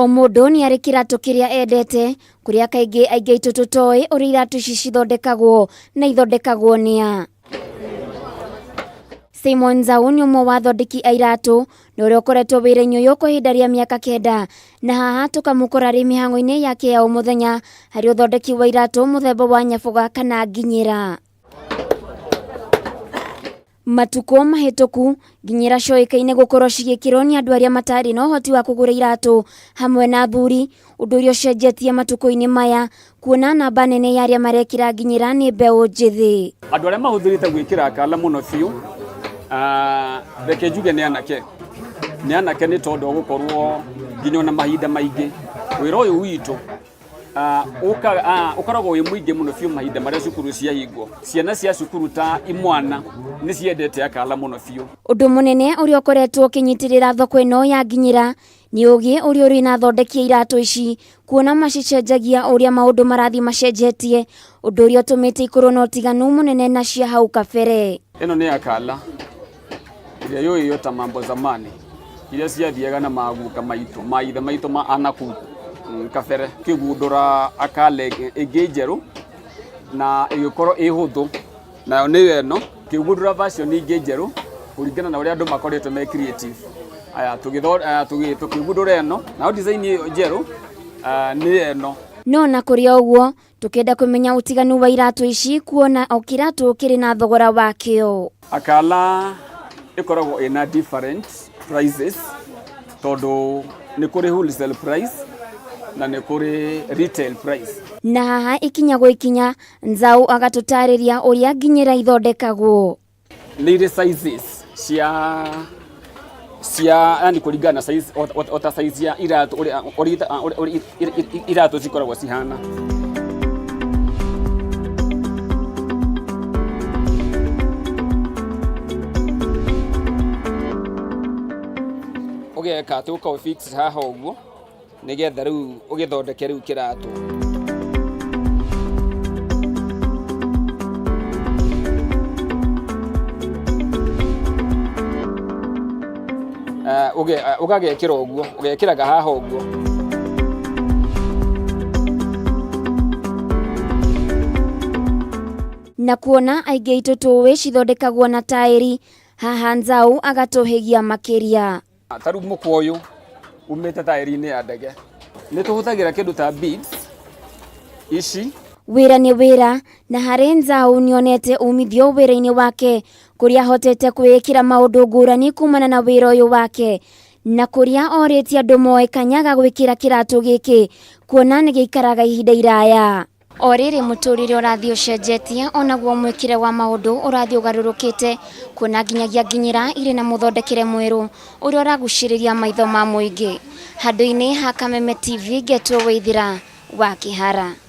O mũndũ nĩ arĩ kĩratũ kĩrĩa endete, kũrĩa kaingĩ aingĩ aitũ tũtoĩ ũrĩa iratũ ici cithondekagwo na ithondekagwo nĩ a. Simon Nzau nĩ ũmwe wa athondeki a iratũ na ũrĩa ũkoretwo wĩra-inĩ ũyũ kwa ihinda rĩa mĩaka kenda, na haha tũkamũkora arĩ mĩhang'o-inĩ yake ya o mũthenya harĩ ũthondeki wa iratũ mũthemba wa nyaboga kana nginyĩra. Matukũ mahĩtũku, nginyĩra cioĩkaine gũkorwo cigĩkĩrwo nĩ andũ arĩa matarĩ na ũhoti wa kũgũra iratũ hamwe na athuri, ũndũ ũrĩa ũcenjetie matukũ-inĩ maya kuona namba nene ya arĩa marekĩra nginyĩra nĩ mbeũ njĩthĩ. Andũ arĩa mahũthĩrĩte gwĩkĩra kala mũno biũ, reke njuge nĩ anake. Nĩ anake nĩ tondũ wa gũkorwo nginya ona mahinda maingĩ wĩra ũyũ witũ Ũkoragwo wĩ mũingĩ mũno biũ mahinda marĩa cukuru ciahingwo. Ciana cia cukuru ta imwana nĩ ciendete Akala mũno biũ. Ũndũ mũnene ũrĩa ũkoretwo ũkĩnyitĩrĩra thoko ĩno ya nginyĩra nĩ ũgĩ ũrĩa ũrĩ na athondeki a iratũ ici, kuona macicenjagia o ũrĩa maũndũ marathiĩ macenjetie, ũndũ ũrĩa ũtũmĩte ikorwo na ũtiganu mũnene na cia hau kabere. Ĩno nĩ Akala. Ĩrĩa yũĩyo ta mambo zamani iria ciathiaga na maguka maitũ maithe maitũ ma anaku kabere kĩgundũra akale ĩngĩ njerũ na ĩgĩkorwo ĩ hũthũ nayo nĩyo ĩno kĩgundũra version ingĩ njerũ kũringana na ũrĩa andũ makoretwo me creative aya tũkĩgundũra ĩno nayo design ĩyo njerũ nĩyo ĩno. No na kũrĩ o ũguo, Tũkĩenda kũmenya ũtiganu wa iratũ ici kuona o kĩratũ kĩrĩ na thogora wakĩo. Akala ĩkoragwo ĩna different prices tondũ nĩ kũrĩ wholesale price na nĩ kũrĩ retail price. Na haha ikinya gwa ikinya, Nzau agatũtarĩria ũrĩa nginyĩra ithondekagwo. Nĩ irĩ sizes cia cia yani kũringana na size o ta size ya iratũ ũrĩa ũrĩa iratũ cikoragwo cihana. Ũgeka atĩ ũkaũ fix haha ũguo nĩgetha rĩu ũgĩthondeke rĩu kĩratũ. Ũgagekĩra ũguo, ũgekĩraga haha ũguo. Na kuona aingĩ aitũ tũĩ cithondekagwo na taĩri, haha Nzau agatũhĩgia makĩria. Ta rĩu mũkwa ũyũ umĩte taĩri-inĩ ya ndege. Nĩ tũhũthagĩra kĩndũ ta beads ici. Wĩra nĩ wĩra, na harĩ Nzau nĩonete umithio wĩra-inĩ wake kũrĩa ahotete kwĩĩkĩra maũndũ ngũrani kumana na wĩra ũyũ wake, na kũrĩa orĩtie andũ moe kanya ga gwĩkĩra kĩratũ gĩkĩ kuona nĩgĩikaraga ihinda iraya. O rĩrĩ mũtũrĩre ũrathiĩ ũcenjetie, onaguo mwĩkĩre wa maũndũ ũrathiĩ ũgarũrũkĩte, kuona nginyagia nginyĩra irĩ na mũthondekere mwerũ ũrĩa ũragucĩrĩria maitho ma mũingĩ. Handũ-inĩ ha Kameme TV ngetwo Waithĩra wa Kĩhara.